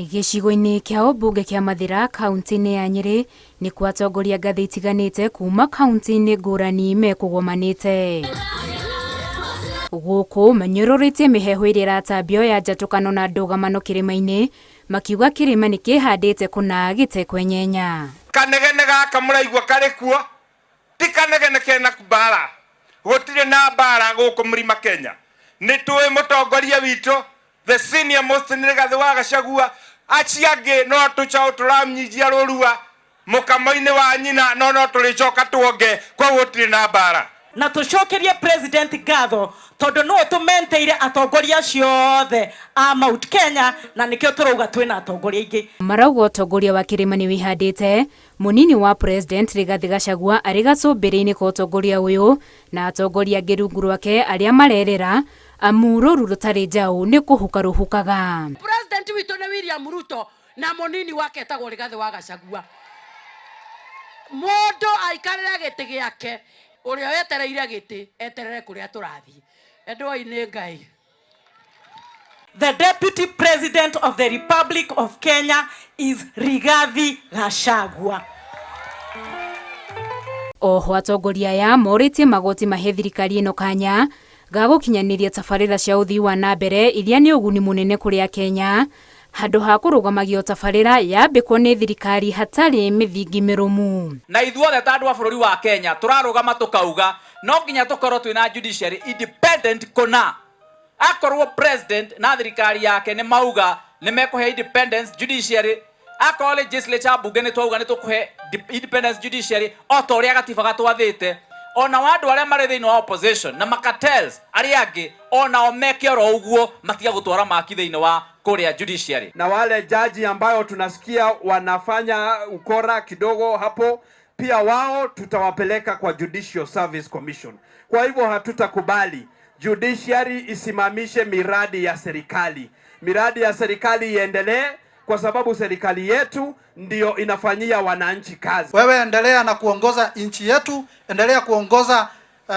Gĩcigo-inĩ kĩa ũmbunge kĩa Mathĩra kauntĩ-inĩ ya Nyĩrĩ nĩkuo atongoria ngathĩ itiganĩte kuma kauntĩ-inĩ ngũrani mekũgomanĩte. Gũkũ manyũrũrĩtie mĩheehũ ĩrĩa ĩratambio ya njatũkano na ndũgamano kĩrĩma-inĩ makiuga kĩrĩma nĩ kĩhandĩte kũna gĩtekwenyenya. Kanegene gaka mũraigua karĩ kuo ti kanegene kena mbara, gũtirĩ na mbara gũkũ Mlima Kenya. Nĩ tũĩ mũtongoria witũ the senior most nĩ Rigathĩ wa Gachagua, acio angĩ no tũcaũ tũramnyinjia rũrua mũkamo-inĩ wa nyina, no no tũrĩcoka tuonge, koguo gũtirĩ na mbara. Na tũcokerie President ngatho tondũ nĩwe ũtũmenteire atongoria acio othe a Mount Kenya, na nĩkĩo tũrauga twĩna atongoria aingĩ. Marauga ũtongoria wa kĩrĩma nĩ wĩhandĩte, mũnini wa President Rigathĩ Gachagua arĩ gacũmbĩrĩ-inĩ ka ũtongoria ũyũ na atongoria angĩ rungu rwake arĩa marerĩra amu rũru rũtarĩ njaũ nĩ kũhuka rũhukaga. President witũ nĩ William Ruto na mũnini wake etagwo Rigathĩ wa Gachagua. Mũndũ aikarĩre gĩtĩ gĩake, ũrĩa wetereire gĩtĩ eterere kũrĩa tũrathiĩ. Endwoi nĩ Ngai. The Deputy President of the Republic of Kenya is Rigathi Gachagua. Oho atongoria aya morĩtie magoti mahe thirikari ĩno kanya ga gũkinyanĩria tabarĩra cia ũthii wa na mbere iria nĩ ũguni mũnene kũrĩ Akenya handũ ha kũrũgamagio tabarĩra yambĩkwo nĩ thirikari hatarĩ mĩthingi mĩrũmu. Na ithuothe ta andũ a bũrũri wa Kenya tũrarũgama tũkauga no nginya tũkorwo twĩna judiciary independent kũna. Akorwo president na thirikari yake nĩ mauga nĩ mekũhe independence judiciary, akorwo legislature mbunge nĩ twauga nĩ tũkũhe independence judiciary o ta ũrĩa gatiba gatwathĩte, ona wa andũ arĩa marĩ thĩinĩ wa opposition na macartels arĩa angĩ onao meke oro ũguo, matige gũtwara maki thĩinĩ wa kũrĩa judiciary. Na wale jaji ambayo tunasikia wanafanya ukora kidogo hapo, pia wao tutawapeleka kwa Judicial Service Commission. Kwa hivyo hatutakubali judiciary isimamishe miradi ya serikali. Miradi ya serikali iendelee kwa sababu serikali yetu ndio inafanyia wananchi kazi. Wewe endelea na kuongoza nchi yetu, endelea kuongoza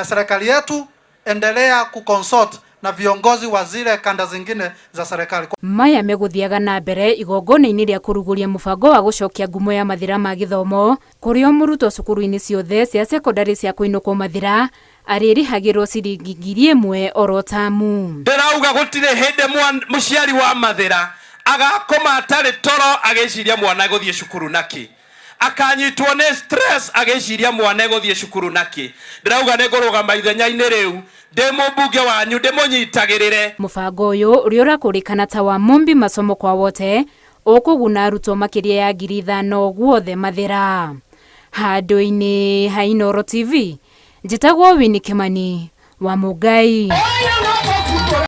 serikali yetu, endelea kuconsult na viongozi wa zile kanda zingine za serikali. Maya megũthiaga na mbere igongona-inĩ rĩa kũrugũria mũbango wa gũcokia ngumo ya mathĩra ma gĩthomo kũrĩ o mũrutwo cukuru-inĩ ciothe cia cekondarĩ cia kũinũkwo Mathĩra arĩrĩhagĩrwo ciringi 1000 oro tamu. Ndĩrauga gũtirĩ hĩndĩ mũciari wa Mathĩra agakoma atarĩ toro agĩciria mwana egũthiĩ cukuru naki, akanyitwo nĩ stress agĩciria mwana egũthiĩ cukuru naki. Ndĩrauga nĩ ngũrũgama ithenya-inĩ rĩu ndĩ mũmbunge wanyu ndĩmũnyitagĩrĩre. Mũbango ũyũ ũrĩa ũrakũrĩkana ta wa Mumbi Masomo kwa Wote ũkũguna arutwo makĩria ya 5,000 guothe Mathĩra. Handũ-inĩ ha Inooro TV, njĩtagwo Winnie Kimani wa Mũngai.